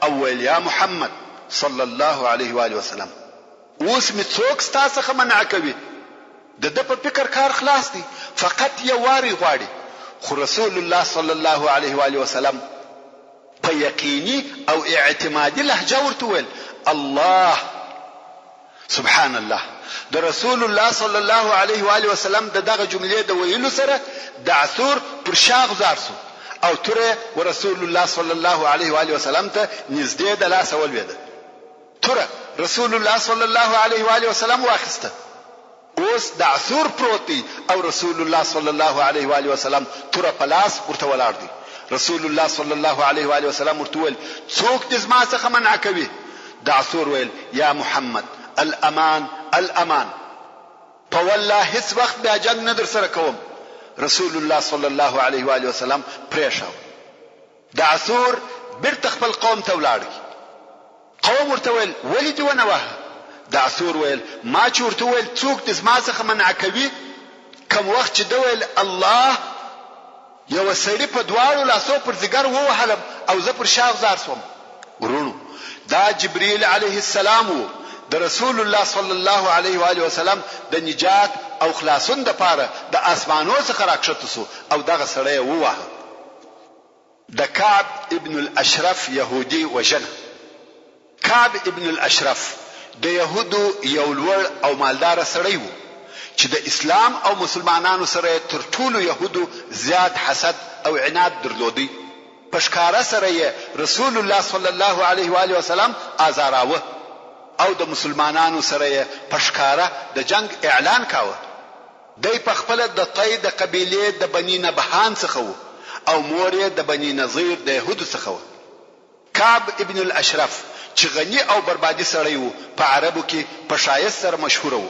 او ویل یا محمد صلی الله علیه وآله وسلم! اوس مې څوک ستا څخه منع کوي؟ د ده په فکر کار خلاص دی، فقط یو واری غواړي. خو رسول الله صلی الله علیه وآله وسلم په یقیني او اعتمادي لهجه ورته وویل، الله! سبحان الله د رسول الله صلی الله علیه و آله وسلم د دغه جملې د ویلو سره دعثور پر شا غزار شو او توره و رسول الله صلی الله علیه و آله وسلم ته نږدې د لاسه ولوېده. توره رسول الله صلی الله علیه و آله وسلم واخیسته. اوس دعثور پروت دی او رسول الله صلی الله علیه و آله وسلم توره په لاس ورته ولاړ دی. رسول الله صلی الله علیه و آله وسلم ورته وویل، څوک دې زما څخه منع کوي؟ دعثور ویل، یا محمد! الامان، الامان! په والله هیڅ وخت بیا جنګ نه درسره کوم. رسول الله صلی الله علیه و آله وسلم پرېښاوه. دعثور بیرته خپل قوم ته ولاړ. قوم ورته ویل، ولې دې ونه واهه؟ دعثور ویل، ما چې ورته وویل څوک دې زما څخه منع کوي؟ کوم وخت چې ده ویل الله! یوه سړي په دواړو لاسو پر ځیګر ووهلم او زه پر شا غزار شوم. وروڼو! دا جبریل علیه السلام وو، د رسول الله صلی الله علیه وآله وسلم د نجات او خلاصون دپاره د آسمانو څخه راکښته شو او دغه سړی یې وواهه. د کعب ابن الاشرف یهودي وژنه. کعب ابن الاشرف د یهودو یو لوړ او مالداره سړی وو چې د اسلام او مسلمانانو سره یې تر ټولو یهودو زیات حسد او عناد درلودی، په ښکاره سره یې رسول الله صلی الله علیه و آله وسلم آزاراوه او د مسلمانانو سره یې په ښکاره د جنګ اعلان کاوه. دی پخپله د طی د قبیلې د بني نبهان څخه وو او مور یې د بني نضیر د یهودو څخه وه. کعب ابن الاشرف چې غني او بربادي سړی وو په عربو کې په ښایست سره مشهور وو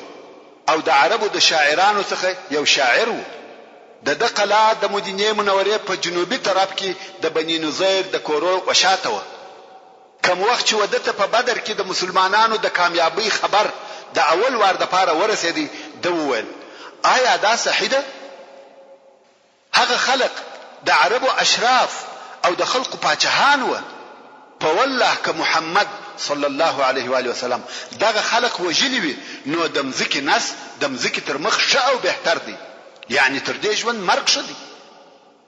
او د عربو د شاعرانو څخه یو شاعر وو. د ده قلا د مدینې منورې په جنوبي طرف کې د بني نضیر د کورو وشاته وه. کوم وخت چې وده ته په بدر کې د مسلمانانو د کامیابۍ خبر د اول وار دپاره ورسېدی، ده وویل، آیا دا صحیح ده؟ هغه خلق د عربو اشراف او د خلقو پاچهان وه. په والله که محمد صلی الله علیه وآله وسلم دغه خلق وژلي وي نو د مځکي نس د مځکي تر مخ ښه او بهتر دی یعني تر دې ژوند مرګ ښه دی.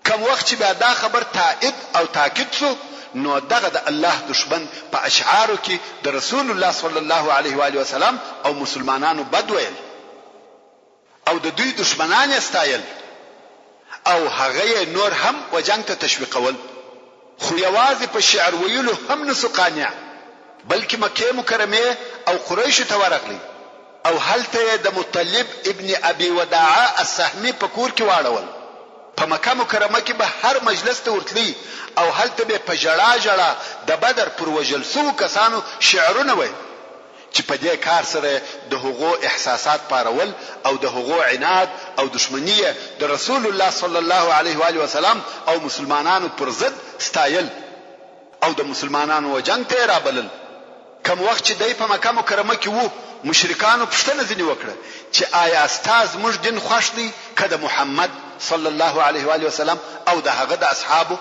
کوم وخت چې بیا دا خبر تائید او تاکید شو نو دغه د الله دښمن په اشعارو کې د رسول الله صلی الله علیه وآله وسلم او مسلمانانو بد ویل او د دوی دښمنان یې ستایل او هغه یې نور هم و جنګ ته تشویقول خو یوازې په شعر ویلو هم نه شو قانع بلکې مکې مکرمې او قریشو ته ورغلی او هلته یې د مطلب ابن ابي وداعه السهمي په کور کې واړول. په مکه مکرمه کې به هر مجلس ته ورتلی او هلته به یې په ژړا ژړا د بدر پر وژل شوو کسانو شعرونه ویل چې په دې کار سره یې د هغو احساسات پارول او د هغو عناد او دښمني یې د رسول الله صلی الله علیه وآله وسلم او مسلمانانو پر ضد ستایل او د مسلمانانو و جنګ ته یې رابلل. کوم وخت چې دی په مکه مکرمه کې وو، مشرکانو پوښتنه ځینې وکړه چې آیا ستا زموږ دین خوښ دی که د محمد صلی الله علیه وآله وسلم او د هغه د اصحابو؟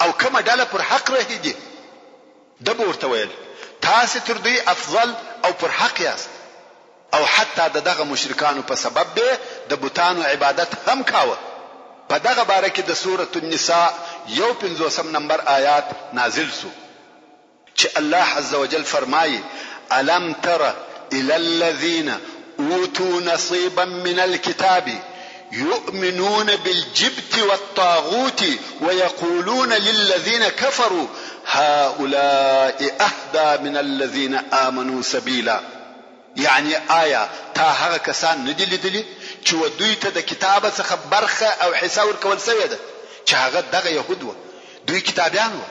او کومه ډله پر حق رهي دي؟ ده به ورته ویل، تاسې تر دوی افضل او پر حق یاست. او حتی د دغه مشرکانو په سبب به یې د بتانو عبادت هم کاوه. په دغه باره کې د سورة النساء یو پنځوسم نمبر آیات نازل شو. چې الله عزوجل فرمايي، الم تر الی الذین اوتوا نصیبا من الکتاب یؤمنون بالجبت والطاغوت ویقولون للذین کفروا هؤلاء اهدی من الذین آمنوا سبیلا یعنې آیا تا هغه کسان نه دي لیدلي چې و دوی ته د کتابه څخه برخه او حصه ورکول شوې ده چې هغه دغه یهود وه دوی کتابیان وه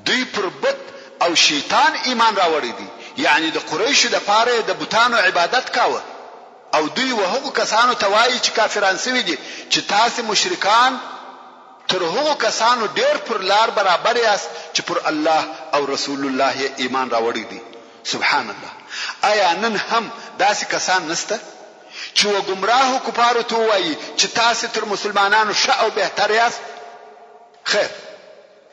دوی پر بت او شیطان ایمان راوړی دی، یعنې د قریشو لپاره یې د بتانو عبادت کاوه او دوی و هغو کسانو ته وایي چې کافران شوي دي چې تاسې مشرکان تر هغو کسانو ډېر پر لار برابر یاست چې پر الله او رسول الله یې ایمان راوړی دی. سبحان الله! ایا نن هم داسې کسان نشته چې و ګمراهو کفارو ته ووایي چې تاسې تر مسلمانانو ښه او بهتر یاست؟ خیر!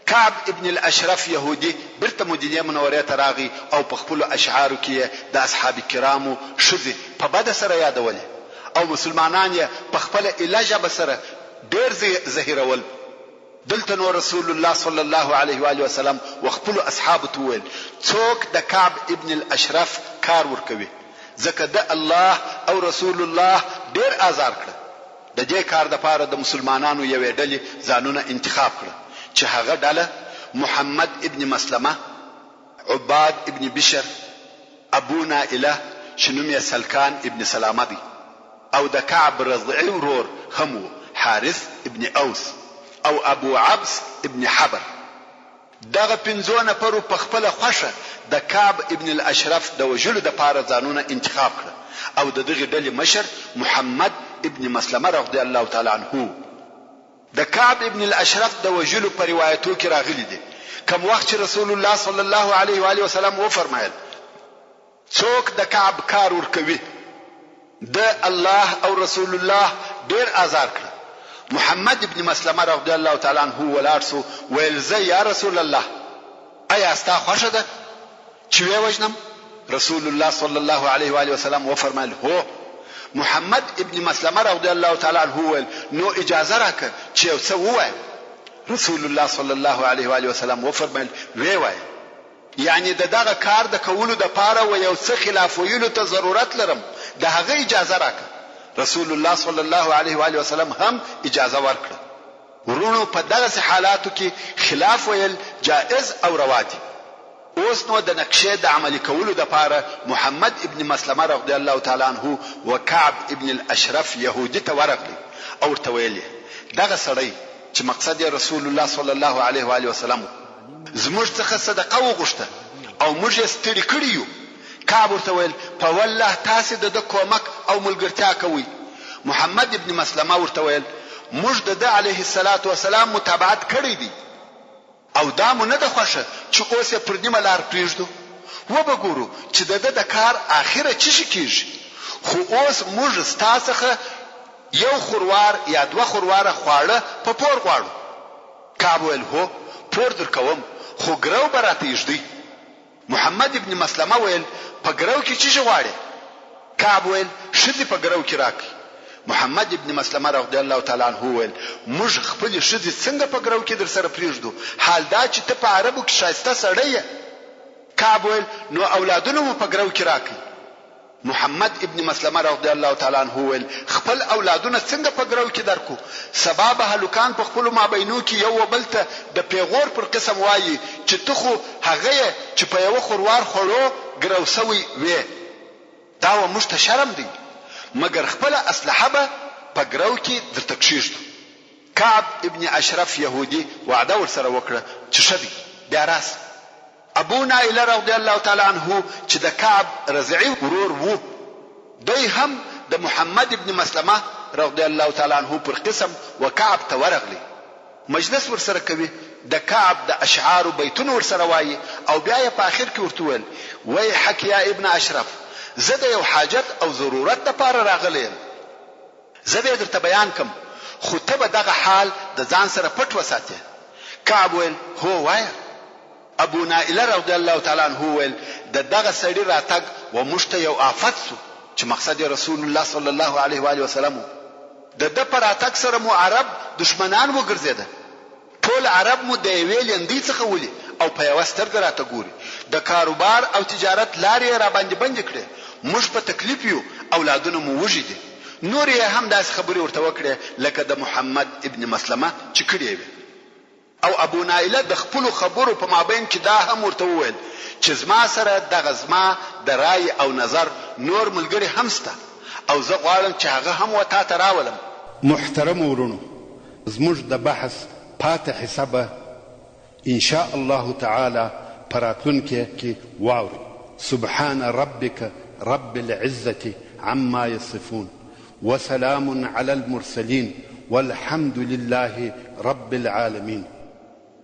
کعب ابن الاشرف یهودي بیرته مدینې منورې ته راغی او په خپلو اشعارو کې یې د اصحاب کرامو ښځې په بده سره یادولې او مسلمانان یې په خپله ایله ژبه سره ډېر زهیرول. دلته نو رسول الله صلی الله علیه وآله وسلم و خپلو اصحابو ته وویل، څوک د کعب ابن الاشرف کار ورکوي؟ ځکه ده الله او رسول الله ډېر آزار کړه. د دې کار لپاره د مسلمانانو یوې ډلې ځانونه انتخاب کړه چې هغه ډله محمد ابن مسلمه، عباد ابن بشر، ابو نائله چې نوم یې سلکان ابن سلامه دی او د کعب رضعي ورور هم و حارث ابن اوس او ابو عبس ابن حبر. دغه پنځو نفرو په خپله خوښه د کعب ابن الاشرف د وژلو دپاره ځانونه انتخاب کړه او د دغې ډلې مشر محمد ابن مسلمه رضی الله تعالی عنه وو. د کعب ابن الاشرف د وژلو په روايتو کې راغلي دي، کوم وخت چې رسول الله صلی الله علیه وآله وسلم وفرمايل، څوک د کعب کار ورکوي؟ ده الله او رسول الله ډېر آزار کړه. محمد ابن مسلمه رضی الله تعالی عنه ولاړ شو، ویل زه یا رسول الله! ایا ستا خوښه ده چې ویې وژنم؟ رسول الله صلی الله علیه وآله وسلم وفرمایل، هو. محمد ابن مسلمه رضی الله تعالی عنه وویل، نو اجازه راکړه چې یو څه ووایم. رسول الله صلی الله علیه وآله وسلم وفرمایل، ویې وایه. یعنې د دغه کار د کولو دپاره و یو څه خلاف ویلو ته ضرورت لرم، د هغه اجازه راکړه. رسول الله صلی الله علیه وآله وسلم هم اجازه ورکړه. وروڼو په دغسې حالاتو کې خلاف ویل جائز او روا دي. اوس نو د نقشې د عملي کولو دپاره محمد ابن مسلمه رضی الله تعالی عنه و کعب ابن الاشرف یهودي ته ورغلی او ورته ویل یې، دغه سړی چې مقصد یې رسول الله صلی الله علیه وآله وسلم و، زموږ څخه صدقه وغوښته او موږ یې ستړي کړي یو. کعب ورته ویل، په والله تاسې د ده کومک او ملګرتیا کوئ. محمد ابن مسلمه ورته ویل، موږ د ده علیه الصلوة والسلام متابعت کړی دی او دا مو نه ده خوښه چې اوس یې پر نیمه لار پرېږدو. وبه ګورو چې د ده د کار اخره څه شي کېږي، خو اوس موږ ستا څخه یو خروار یا دوه خرواره خواړه په پور غواړو. کعب ویل، هو! پور درکوم، خو ګرو به راته ایږدئ. محمد ابن مسلمه ویل، په ګرو کې چیشي غواړې؟ کعب ویل، ښځې په ګرو کې راکړئ. محمد ابن مسلمه رضی الله تعالی عنه وویل، موږ خپلې ښځې څنګه په ګرو کې درسره پرېږدو، حال دا چې ته په عربو کې ښایسته سړی یې؟ کعب ویل، نو اولادونه مو په ګرو کې راکړئ. محمد ابن مسلمه رضی الله تعالی عنه وویل، خپل اولادونه څنګه په ګرو کې درکړو؟ سبا به هلکان په خپلو مابینو کې یو و بل ته د پېغور پر قسم وایي چې ته خو هغه یې چې په یوه خوروار خوړو ګرو شوی وې. دا و موږ ته شرم دی، مګر خپله اسلحه به په ګرو کې درته کښېږدو. کعب ابن اشرف یهودي وعده ورسره وکړه چې ښه دی، بیا راشه. ابو نائله رضی الله تعالی عنه چې د کعب رضعي ورور وو، دی هم د محمد ابن مسلمه رضی الله تعالی عنه پر قسم و کعب ته ورغلی، مجلس ورسره کوي، د کعب د اشعارو بیتونه ورسره وايي او بیا یې په اخر کې ورته وویل، ویحک یا ابن اشرف! زه د یو حاجت او ضرورت لپاره راغلی یم، زه به یې درته بیان کړم، خو ته به دغه حال د ځان سره پټ وساتې. کعب ویل، هو وایه. ابو نائله رضی الله تعالی عنه وویل، د دغه سړي راتګ و موږ ته یو آفت شو، چې مقصد یې رسول الله صلی الله علیه و آله وسلم و، د ده په راتګ سره مو عرب دښمنان وګرځېده، ټول عرب مو د یوې لیندۍ څخه ولي او په یوه سترګه راته ګوري، د کاروبار او تجارت لارې یې راباندې بندې کړې، موږ په تکلیف یو، اولادونه مو وږي دي. نورې یې هم داسې خبرې ورته وکړې لکه د محمد ابن مسلمه چې کړې یې وې. او ابو نائله د خپلو خبرو په مابین کې دا هم ورته وویل چې زما سره دغه زما د رایې او نظر نور ملګري هم شته او زه غواړم چې هغه هم و تاته راولم. محترمو وروڼو زموږ د بحث پاتې حصه به ان شاء الله تعالی په راتلونکې کې واورئ. سبحان ربک رب العزة عما يصفون وسلام علی المرسلین والحمد لله رب العالمین.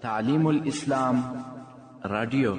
تعلیم الاسلام رادیو.